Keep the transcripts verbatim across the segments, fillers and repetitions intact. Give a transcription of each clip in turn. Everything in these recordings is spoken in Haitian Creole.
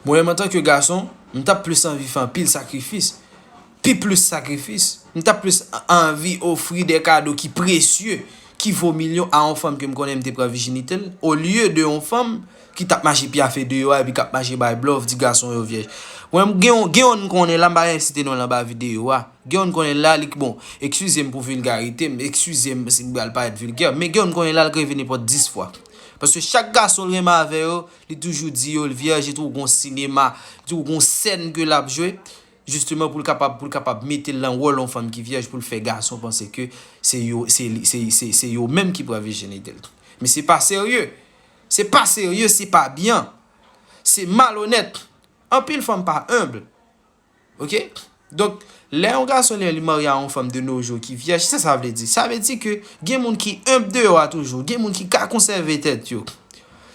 Mwen menm antanke gason, m t ap plis anvi fè anpil sakrifis, pi plis sakrifis. M t ap plis anvi ofri de kado ki presye, ki vo milyon a yon fanm ke m konnen m te pran vijinite l, olye de yon fanm ki t ap mache pyafe deyò a epi k ap mache bay blòf, di gason yo vyèj. Mwen, gen yon, gen yon m konnen la, m pa gen site non l anba videyo a. Gen yon m konnen la, li, bon, eskize m pou vilgarite m, eskize m si m pral parèt vilgè, men gen yon m konnen la, l k reve nenpòt dis fwa. Paske chak gason l renmen avè yo, li toujou di yo l vyèj, li twouve gon sinema, li twouve gon sèn ke l ap jwe, jisteman pou l kapab, pou l kapab mete l nan wòl yon fanm ki vyèj, pou l fè gason panse ke se yo, se li, se, se, se yo menm ki pran vijinite l. Men se pa serye. Se pa serye, se pa byen. Se malonèt. Anpil fanm pa enb. Oke? Donk, lè yon gason li, li marye a yon fanm de nos jours ki vyèj, sa sa vle di? Sa vle di ke gen moun ki enb deyò a toujou, gen moun ki ka konsève tèt yo.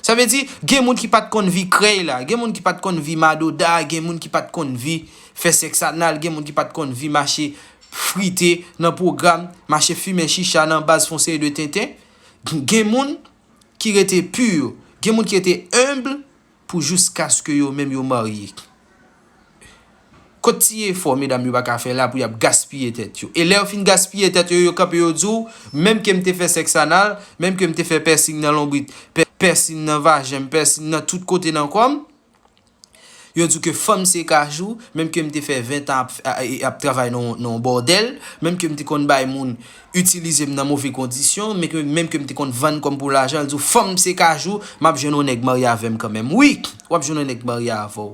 Sa vle di, gen moun ki pa t konn vi krèy la, gen moun ki pa t konn vi madoda, gen moun ki pa t konn vi fè sèks anal, gen moun ki pa t konn vi mache frite nan pwogram, mache fimen chicha nan baz, fè yon seri de tenten. Gen moun ki rete pi, gen moun ki rete enb pou jiskaske yo menm yo marye. Kot ti efò medam yo pa ka fè la pou y ap gaspiye tèt yo? E lè yo fin gaspiye tèt yo, yo kanpe, yo di w, menm ke m te fè sèks anal, menm ke m te fè pèsing nan lonbrit, pè-, pèsing nan vajen m, pèsing nan tout kote nan kò m, yo di w ke fanm se kajou, menm ke m te fè ven tan ap, a, a, ap travay nan, nan yon bòdèl, menm ke m te konn bay moun itilize m nan move kondisyon, menm ke, menm ke m te konn vann kò m pou lajan, l di w, fanm se kajou, m ap jwenn yon nèg marye avè m kanmenm. Wi, w ap jwenn yon nèg marye avè w.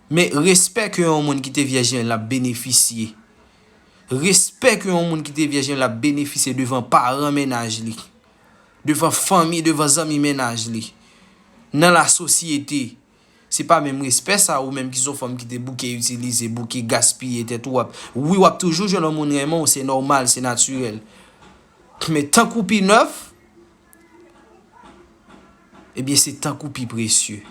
Men respè ke yon moun ki te vyèj genyen l ap benefisye. Respè ke yon moun ki te vyèj genyen l ap benefisye devan paran mennaj li. Devan fanmi, devan zanmi mennaj li. Nan lasosyete. Se pa menm respè sa ou menm ki se yon fanm ki te bouke itilize, bouke gaspiye tèt ou, w ap, wi, w ap toujou jwenn yon moun renmen w, se nòmal, se natirèl. Men tankou P nèf, ebyen, se tank ou pi presye.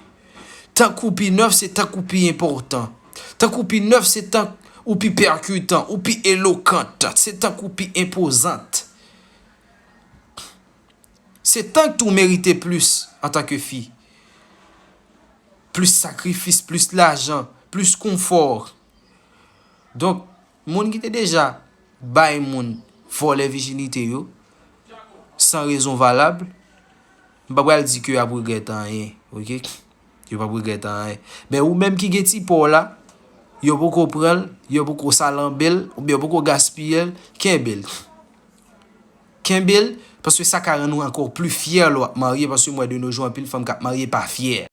Tank ou pi nèf, se tank ou pi enpòtan. Tank ou pi nèf, se tank ou pi pèkitan, ou pi elokant, se tank ou pi enpozant. Se tank tou merite plis antanke fi. Plis sakrifis, plis lajan, plis konfò. Donk, moun ki te deja bay moun vòlè vijinite yo, san rezon valab, m pa pral di ke y ap regrèt anyen, oke? Yo p ap regrèt anyen. Men ou menm ki gen ti pa w la, yo poko pran l, yo poko salanbe l, oubyen yo poko gaspiye l, kenbe l. Kenbe l, paske sa ka rann ou ankò pli fyè lè w ap marye, paske m wè de nos jours, anpil fanm k ap marye pa fyè.